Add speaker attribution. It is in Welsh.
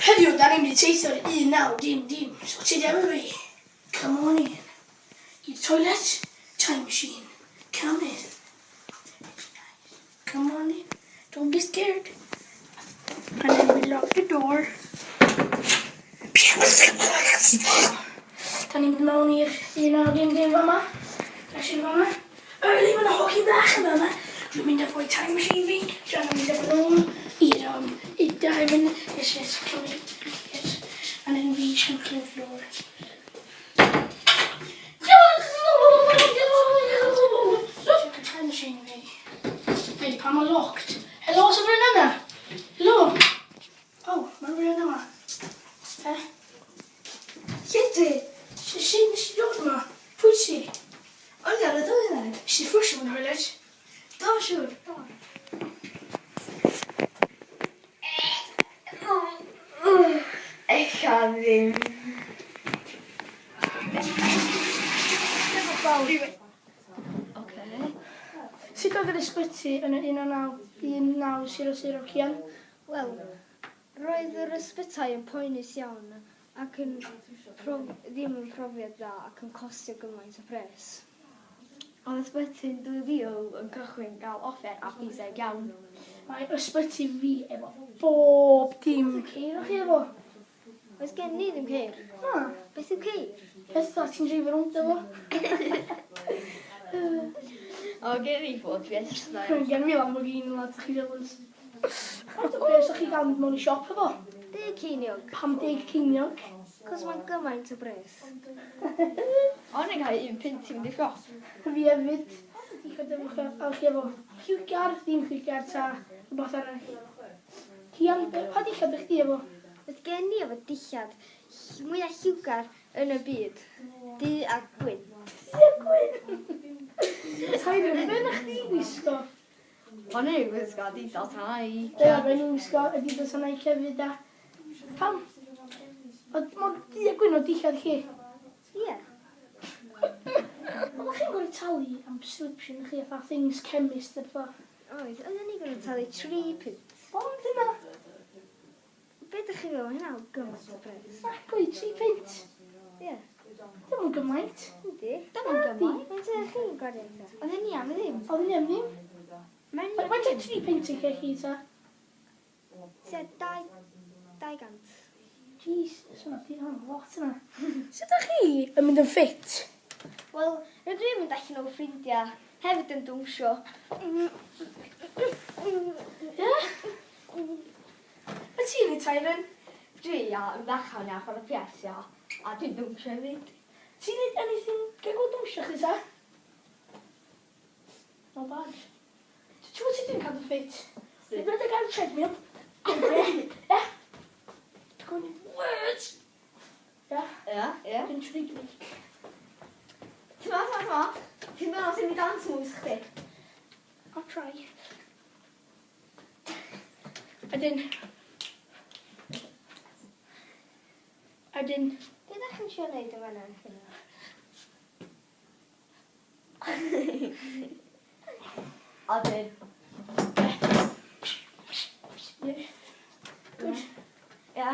Speaker 1: Heddiw, da ni'n mynd i teithio i'r 19 dim dim, so ti efo fi? Come on in. I'r toilet, time machine. Come in. Come on in. Don't be scared. And then we lock the door. Da ni'n mynd mewn i'r 19 dim dim fama. Da sy'n fama. Early, mae 'na hogyn bach yma yma. Dwi'n mynd efo'i time machine fi. Dwi'n mynd efo nôl i'r i diamond. Yes, come in. Yes. And then we can close the door. Time machine fi. Hey, pam mae locked? Helo, oes rhywun yna? Helo? Oh, mae rhywun yma. Eh? Lle ti? Sut nes i dod yma? Pwy ti?
Speaker 2: O'n i ar y toilet.
Speaker 1: Nes i fflwsio fo'n toilet?
Speaker 2: Do, siŵr. Do.
Speaker 3: Ella ddim.
Speaker 2: Oce.
Speaker 1: Sut oedd yr ysbyty yn y 191900 Cian?
Speaker 2: Wel, roedd yr ysbytai yn poenus iawn ac yn ddim yn profiad dda ac yn costio gymaint o pres.
Speaker 3: Oedd ysbyty'n 2000 yn cychwyn gael offer a ffiseg iawn.
Speaker 1: Mae ysbyty fi efo bob dim. Ceir o'ch chi efo?
Speaker 2: Oes gen ni ddim ceir.
Speaker 1: Na.
Speaker 2: Beth yw ceir?
Speaker 1: Pethau ti'n dreifio rownd efo.
Speaker 3: O, gen i Ford Fiesta.
Speaker 1: Gen fi Lamborghini lad, chi jealous. Faint o bres o'ch chi gael mynd mewn i siop efo?
Speaker 2: 10 ceiniog.
Speaker 1: Pam 10 ceiniog?
Speaker 2: Cos mae'n gymaint o bres.
Speaker 3: O'n i'n cael un punt i fynd i'r siop.
Speaker 1: Fi hefyd. Dillad efo chi, a chi efo lliwgar, ddim lliwgar ta rhywbeth arall. Cian, pa dillad ych chi efo?
Speaker 2: Oedd gen i efo dillad mwyaf lliwgar yn y byd. Du a gwyn.
Speaker 1: Du a gwyn! Tyron, be na chdi wisgo?
Speaker 3: O'n i'n gwisgo Adidas a Nike.
Speaker 1: Ie, fe ni'n wisgo Adidas a Nike hefyd a... Pam? Ond mond du a gwyn o dillad chi.
Speaker 2: Ie.
Speaker 1: Oeddech chi'n gorfod talu am prescription chi fatha things chemist a pethau?
Speaker 2: Oedd, oedden ni'n gorfod talu 3 punt.
Speaker 1: Ond yna,
Speaker 2: Be ydych chi'n feddwl, hynna gymaint o bres.
Speaker 1: Nagwy, 3 punt.
Speaker 2: Ie.
Speaker 1: Dim yn gymaint.
Speaker 2: Yndi.
Speaker 3: Dim yn gymaint.
Speaker 2: Faint ydych chi'n gwario ta?
Speaker 3: Oedd hynny am ddim.
Speaker 1: Oedd hynny am ddim.
Speaker 2: Mae'n
Speaker 1: Faint o 3 punt i chi ta?
Speaker 2: Tua 200.
Speaker 1: Jesus, hwnna di hwnna lot yna. Sut ydych chi yn mynd yn ffit?
Speaker 2: Wel, rydw i'n mynd allan o ffrindiau, hefyd yn dwnsio.
Speaker 1: Ie? Be ti'n neud, Tyron?
Speaker 3: Dwi, ia, yn fechan, ia, chwarae PS, ia. A dwi'n dwnsio hefyd.
Speaker 1: Ti'n neud anything gael gweld dwnsio chdi ta? Not bad. Ti'n gwybod sut dwi'n cadw ffit? Dwi'n rhedeg ar y treadmill. Ie? Dwi'n gwneud words. Ie?
Speaker 3: Ia, ia.
Speaker 1: Dwi'n trig beic.
Speaker 3: Ti'n ma, ti'n ma, ti'n meddwl sy'n mynd dance moves chdi?
Speaker 1: I'll try. Ydyn. Ydyn.
Speaker 2: Be ydych chi'n siarad wneud yn fan'na?
Speaker 3: Odyn.
Speaker 1: Ie. Good.
Speaker 3: Ia.